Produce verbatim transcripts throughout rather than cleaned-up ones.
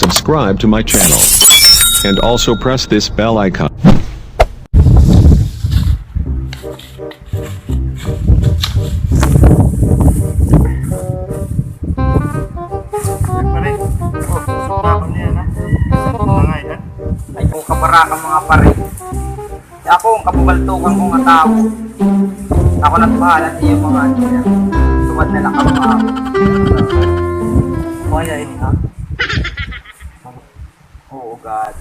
Subscribe to my channel. And also press this bell icon. Pare, oh, susubaban niya na. Mga ilan? Ay, kung kabaraka, mga pare. Di ako ang kapabaltukan ko nga tawo. Ako nagbahala sa iyo, mga ano, sir. Tuwad na lang ang mga ako. Kaya ini, ha? Oo, God.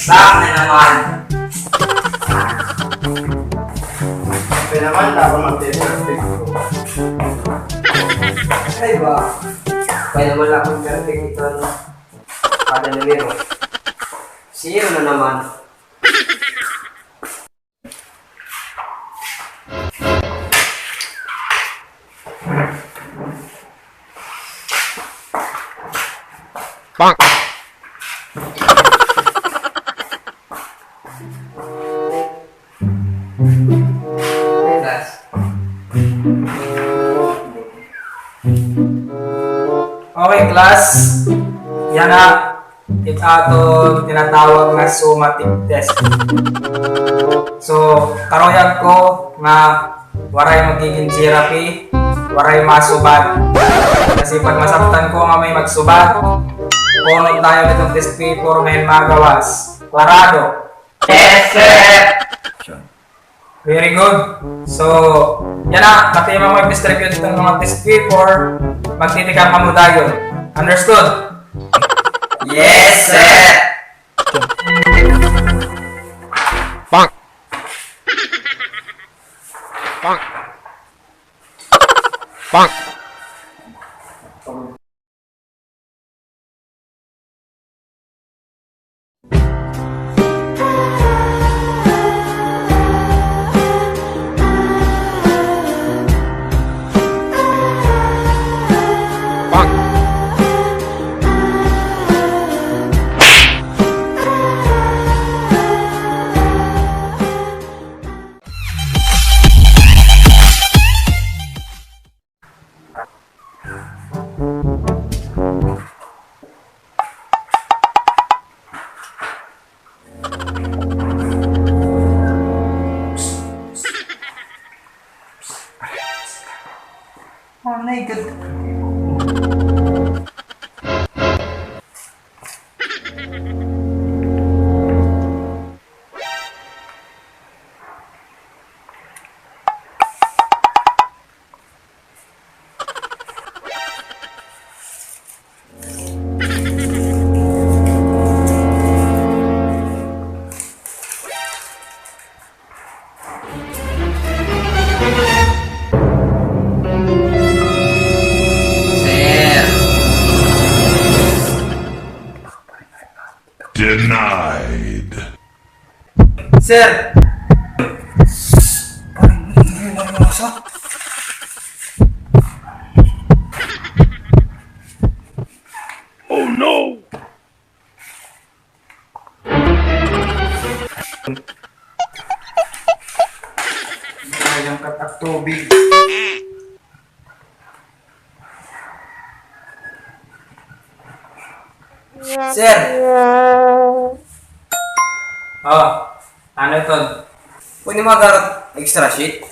Bakit na naman? Kaya naman, dapat mag-test ng picture. Ay ba? Kaya naman lang akong perfect ito, ano? Kada numero. Zero na naman. Pak! Class. Okay, class. Yana it aton tinatawag nga summative test. So, karuyag ko nga waray magigin jerapy, waray masubad. Kasi pag masabtan ko nga may magsubad, kunot tayo nitong test paper nga hin magawas. Klarado? Yes, sir! Very good. So, yana, pati mga mag-distribute itong mga test paper, magtitikang kamo dayon. Understood? Yes, sir! Pak! Pak! Pak! Oh my God. Sir. Denied. Sir! Parang hindi mo sa. Oh Kailangan katak tubig. Sir! Oh, ano ito? Pwede magarot extra sheet?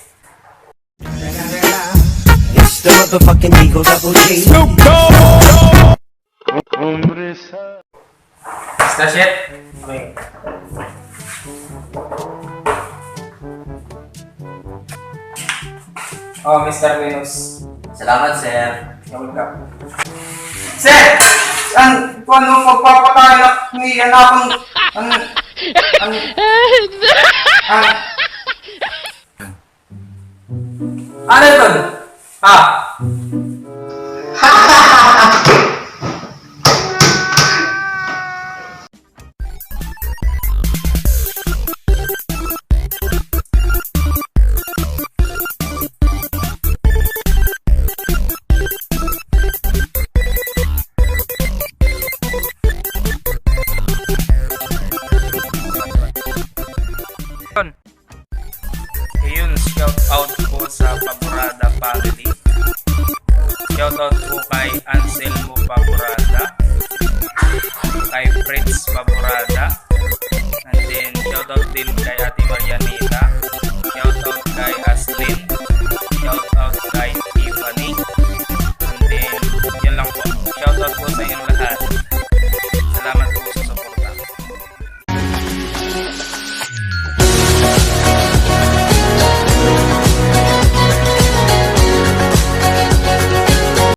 It's the motherfucking Eagle Double G. Extra sheet? Okay. Oh, Mister Venus. Salamat, sir. You're welcome. Sir! An, kuan, magpapatay na ni, an akon, an, an, an, ano ito? Ah. Ayun, shout out po sa Paborada family. Shout out po kay Anselmo Paborada, kay Fritz Paborada, and then shout out din kay Ate Marianita, shout out kay Aslin, shout out kay Tiffany, and then yun lang po. Shout out po sa inyong